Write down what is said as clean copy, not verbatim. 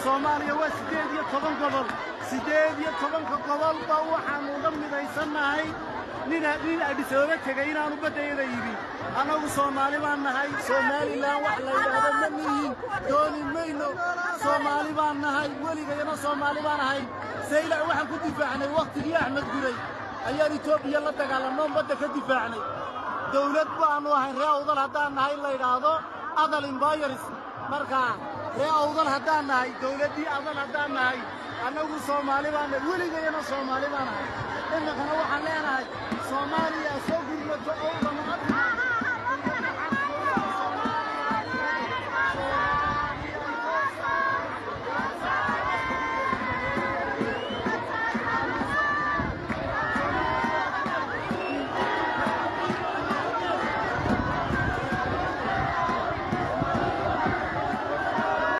Soomaaliya waa 18 gobol. 18-ka gobolba waxaannu uga midaysannahay nin Addis Ababa tegay inaanu baddayada iibin. Annagu Soomaali baan nahay. Somaliland wax la yidhaahdo ma nihin, dooni mayno. Soomaali baan nahay, weligayana Soomaali baan ahay. Saylac waxaan ku difaacnay wakhtigii Axmed Guray ayaan Etoobiya la dagaalanno, badda ka difaacnay. Dawlad baannu ahayn ree Awdal haddaan nahay, la yidhaahdo Adal Empire. Markaa ree Awdal haddaan nahay, dawladdii Adal haddaan nahay, annagu Soomaali baan nahay, weligayana Soomaali baan ahay. Iminkana waxaan leenahay Soomaaliya soo gurmato owdama.